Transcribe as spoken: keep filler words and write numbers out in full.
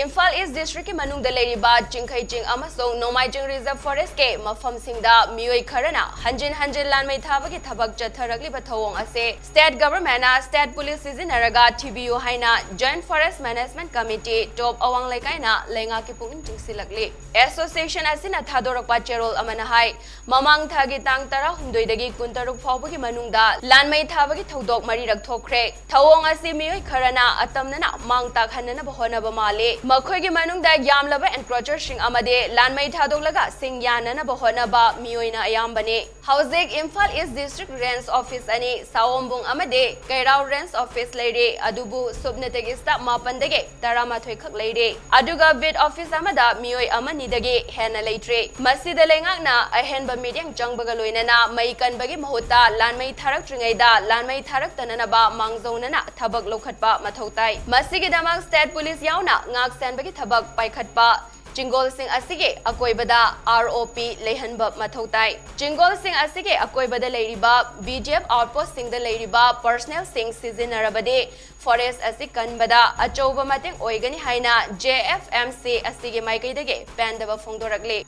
ꯏꯝꯐꯥꯜ ꯏꯁ ꯗꯤꯁꯇ꯭ꯔꯤꯛꯀꯤ ꯃꯅꯨꯡꯗ ꯂꯩꯔꯤꯕ ꯆꯤꯡꯈꯩ ꯆꯤꯡ ꯑꯃꯁꯨꯡ ꯅꯣꯡꯃꯥꯏꯖꯤꯡ ꯔꯤꯖꯔꯚ ꯐꯣꯔꯦꯁ꯭ꯠꯀꯤ ꯃꯐꯝꯁꯤꯡꯗ ꯃꯤꯑꯣꯏ ꯈꯔꯅ ꯍꯟꯖꯤꯟ ꯍꯟꯖꯤꯟ ꯂꯥꯟꯃꯩ ꯊꯥꯕꯒꯤ ꯊꯕꯛ ꯆꯠꯊꯔꯛꯂꯤꯕ ꯊꯧꯑꯣꯡ ꯑꯁꯤ ꯁ꯭ꯇꯦꯠ ꯒꯚꯔꯟꯃꯦꯟꯠꯅ ꯁ꯭ꯇꯦꯠ ꯄꯨꯂꯤꯁ ꯁꯤꯖꯤꯟꯅꯔꯒ ꯊꯤꯕꯤꯌꯨ ꯍꯥꯏꯅ ꯖꯣꯏꯟꯠ ꯐꯣꯔꯦꯁ꯭ꯠ ꯃꯦꯅꯦꯖꯃꯦꯟꯠ ꯀꯃꯤꯇꯤ, ꯇꯣꯞ ꯑꯋꯥꯡ ꯂꯩꯀꯥꯏꯅ ꯂꯩꯉꯥꯛꯀꯤ ꯄꯨꯛꯅꯤꯡ ꯆꯤꯡꯁꯤꯜꯂꯛꯂꯤ꯫ ꯑꯦꯁꯣꯁꯤꯌꯦꯁꯟ ꯑꯁꯤꯅ ꯊꯥꯗꯣꯔꯛꯄ ꯆꯦꯔꯣꯜ ꯑꯃꯅ ꯍꯥꯏ, ꯃꯃꯥꯡ ꯊꯥꯒꯤ ꯇꯥꯡ ꯇꯔꯥꯍꯨꯝꯗꯣꯏꯗꯒꯤ ꯀꯨꯟꯇꯔꯨꯛ ꯐꯥꯎꯕꯒꯤ ꯃꯅꯨꯡꯗ ꯂꯥꯟꯃꯩ ꯊꯥꯕꯒꯤ ꯊꯧꯗꯣꯛ ꯃꯔꯤꯔꯛ ꯊꯣꯛꯈ꯭ꯔꯦ꯫ ꯊꯧꯑꯣꯡ ꯑꯁꯤ ꯃꯤꯑꯣꯏ ꯈꯔꯅ ꯑꯇꯝꯅꯅ ꯃꯥꯡ ꯇꯥꯛꯍꯟꯅꯅꯕ ꯍꯣꯠꯅꯕ ꯃꯥꯜꯂꯤ꯫ ꯃꯈꯣꯏꯒꯤ ꯃꯅꯨꯡꯗ ꯌꯥꯝꯂꯕ ꯑꯦꯟꯀ꯭ꯔꯣꯆꯔꯁꯤꯡ ꯑꯃꯗꯤ ꯂꯥꯟꯃꯩ ꯊꯥꯗꯣꯛꯂꯒ ꯁꯤꯡ ꯌꯥꯟꯅꯅꯕ ꯍꯣꯠꯅꯕ ꯃꯤꯑꯣꯏꯅ ꯑꯌꯥꯝꯕꯅꯤ꯫ ꯍꯧꯖꯤꯛ ꯏꯝꯐꯥꯜ ꯏꯁ ꯗꯤꯁꯇ꯭ꯔꯤꯛ ꯔꯦꯟꯖ ꯑꯣꯐꯤꯁ ꯑꯅꯤ, ꯁꯥꯋꯣꯝꯕꯨꯡ ꯑꯃꯗꯤ ꯀꯩꯔꯥꯎ ꯔꯦꯟꯖ ꯑꯣꯐꯤꯁ ꯂꯩꯔꯤ, ꯑꯗꯨꯕꯨ ꯁꯨꯞꯅꯇꯒꯤ ꯁ꯭ꯇꯥꯐ ꯃꯥꯄꯟꯗꯒꯤ ꯇꯔꯥꯃꯥꯊꯣꯏ ꯈꯛ ꯂꯩꯔꯤ꯫ ꯑꯗꯨꯒ ꯕꯤꯠ ꯑꯣꯐꯤꯁ ꯑꯃꯗ ꯃꯤꯑꯣꯏ ꯑꯃꯅꯤꯗꯒꯤ ꯍꯦꯟꯅ ꯂꯩꯇ꯭ꯔꯤ꯫ ꯃꯁꯤꯗ ꯂꯩꯉꯥꯛꯅ ꯑꯍꯦꯟꯕ ꯃꯤꯠꯌꯦꯡ ꯆꯪꯕꯒ ꯂꯣꯏꯅꯅ ꯃꯩ ꯀꯟꯕꯒꯤ ꯃꯍꯨꯠꯇ ꯂꯥꯟꯃꯩ ꯊꯥꯔꯛꯇ꯭ꯔꯤꯉꯩꯗ ꯂꯥꯟꯃꯩ ꯊꯥꯔꯛꯇꯅꯅꯕ ꯃꯥꯡꯖꯧꯅꯅ ꯊꯕꯛ ꯂꯧꯈꯠꯄ ꯃꯊꯧ ꯇꯥꯏ꯫ ꯃꯁꯤꯒꯤꯗꯃꯛ ꯁ꯭ꯇꯦꯠ ꯄꯨꯂꯤꯁ ꯌꯥꯎꯅ ꯉꯥꯛ ꯁꯦꯟꯕꯒꯤ ꯊꯕꯛ ꯄꯥꯏꯈꯠꯄ, ꯆꯤꯡꯒꯣꯜꯁꯤꯡ ꯑꯁꯤꯒꯤ ꯑꯀꯣꯏꯕꯗ ꯑꯥꯔ ꯑꯣ ꯄꯤ ꯂꯩꯍꯟꯕ ꯃꯊꯧ ꯇꯥꯏ꯫ ꯆꯤꯡꯒꯣꯜꯁꯤꯡ ꯑꯁꯤꯒꯤ ꯑꯀꯣꯏꯕꯗ ꯂꯩꯔꯤꯕ ꯕꯤ ꯖꯤ ꯑꯦꯐ ꯑꯥꯎꯠꯄꯣꯁ꯭ꯠꯁꯤꯡꯗ ꯂꯩꯔꯤꯕ ꯄꯔꯁꯅꯦꯜꯁꯤꯡ ꯁꯤꯖꯤꯟꯅꯔꯕꯗꯤ ꯐꯣꯔꯦꯁ꯭ꯠ ꯑꯁꯤ ꯀꯟꯕꯗ ꯑꯆꯧꯕ ꯃꯇꯦꯡ ꯑꯣꯏꯒꯅꯤ ꯍꯥꯏꯅ ꯖꯦ ꯑꯦꯐ ꯑꯦꯝ ꯁꯤ ꯑꯁꯤꯒꯤ ꯃꯥꯏꯀꯩꯗꯒꯤ ꯄꯦꯟꯗꯕ ꯐꯣꯡꯗꯣꯔꯛꯂꯤ꯫